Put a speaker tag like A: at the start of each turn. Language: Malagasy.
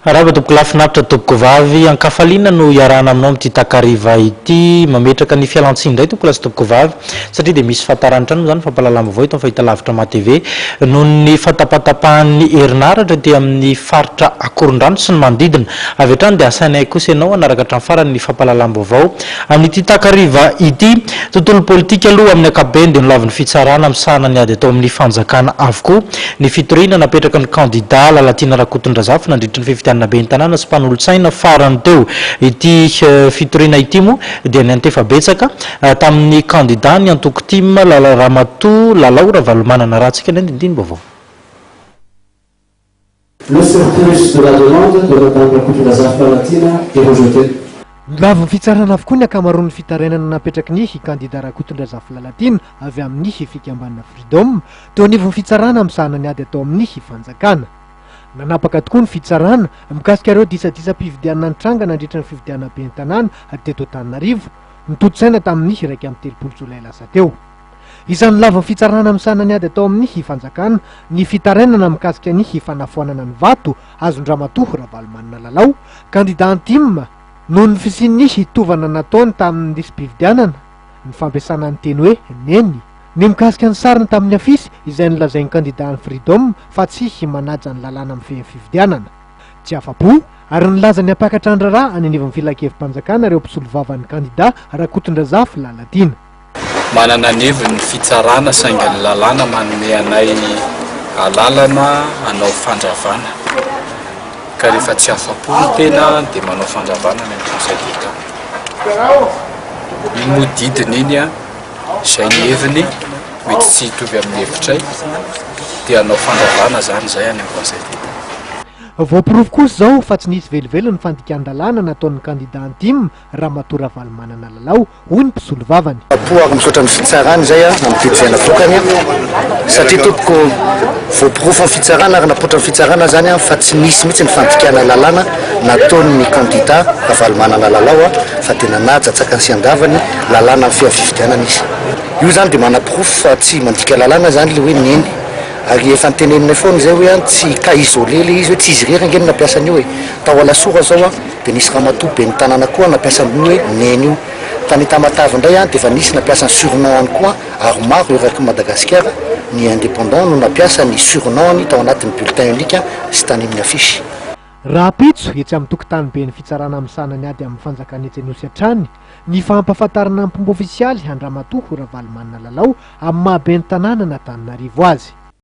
A: Arahaba tompoko lahy finaritra tompoko vavy, ankafaliana no iarahana aminao amin'ity takariva ity, mametraka ny fialantsiny indray tompoko lahy sy tompoko vavy satria dia misy fahatarany hatrany moa izany ny fampahalalam-baovao eto amin'ny fahitalavitra MATV noho ny fatapatapahan'ny herinaratra ety amin'ny faritra Akorondrano sy ny manodidina. Avy hatrany dia asainay kosa ianao hanaraka hatramin'ny farany ny fampahalalam-baovao Amin'ity takariva ity, tontolo politika aloha amin'ny ankapobeny dia nolavin'ny fitsarana misahana ny ady atao amin'ny fanjakana avokoa ny fitoriana napetraky ny kandida Lalatiana Rakotondrazafy nandritry ny fifidianana ben'ny tanàna sy mpanolotsaina farany teo. Ity fitoriana ity moa dia niantefa betsaka tamin'ny kandida ny antoko tim Ramatoa Lalao Ravalomanana. Arahantsika indray ny dindin-baovao.
B: Le surplus de la demande de Madame Rakotondrazafy Lalatiana est rejeté.
C: Nolavin'ny fitsarana avokoa ny ankamaroan'ny fitarainana napetraky ny kandida Rakotondrazafy Lalatiana avy amin'ny fikambanana Freedom teo anivon'ny fitsarana misahana ny ady atao amin'ny fanjakana. Nanapaka tokoa ny fitsarana mikasika ireo disadisam-pifidianana nitranga nandritra ny fifidianana ben'ny tanàna teto Antananarivo notontosaina tamin'ny 31 jolay lasa teo. Isan'ny lavin'ny fitsarana misahana ny ady atao amin'ny fanjakana ny fitarainana mikasika ny fanafoanana ny vato azon-dRamatoa Ravalomanana Lalao, kandida Antim, noho ny fisian'ny tovana nataony tamin'ny lisi-pifidianana, ny fampiasana ny teny hoe Neny. Ny mikasika ny sariny tamin'ny afisy izay nolazain'ny kandida an'ny Freedom fa tsy manaja ny lalàna mifehy ny fifidianana. Tsy afa-po ary nilaza ny hampakatra ny raharaha any anivon'ny filankevi-panjakana ireo mpisolovavan'ny kandida Rakotondrazafy Lalatiana.
D: Manana ny heviny ny fitsarana saingy ny lalàna manome anay alalana hanao fandravana ka rehefa tsy afa-po ny tena dia manao fandravana any amin'ny Conseil d'Etat. Iny moa didiny iny an, izay ny heviny mety tsy hitovy amin'ny hevitray dia hanao fandravana izany izay any amin'ny Conseil d'Etat.
C: Voaporofo kosa izao fa tsy nisy velively ny fandikan-dalàna nataon'ny kandida Antim, Ramatoa Ravalomanana Lalao, hoy ny mpisolovavany.
E: Apo ary misaotra ny fitsarana izay amin'ny didy izay navoakany satria tompoko voaporofon'ny fitsarana ary napotran'ny fitsarana izany fa tsy nisy mihitsy ny fandikana lalàna nataon'ny kandida Ravalomanana Lalao fa dia nanaja antsakany sy andavany lalàna amin'ny fiavifidianana izy. Io izany dia manaporofo fa tsy mandika lalàna izany ilay hoe neny ary efa noteneninay foana izay hoe tsy cas isolé ilay izy hoe tsy izy irery ange no nampiasa an'io e! Tao Alasora izao dia nisy ramatoa ben'ny tanàna koa nampiasa an'io hoe neny io. Tany Tamatave indray dia efa nisy nampiasa ny surnom-ny koa ary maro eraky Madagasikara ny indépendant no nampiasa ny surnom-ny tao anatin'ny bulletin unique sy tany amin'ny affiche.
C: Rahampitso, etsy amin'ny tokotaniben'ny fitsarana misahana ny ady amin'ny fanjakana etsy Anosy hatrany, ny fampahafantarana amim-pomba ofisialy an-dRamatoa Ravalomanana Lalao amin'ny maha ben'ny tanànan'Antananarivo azy.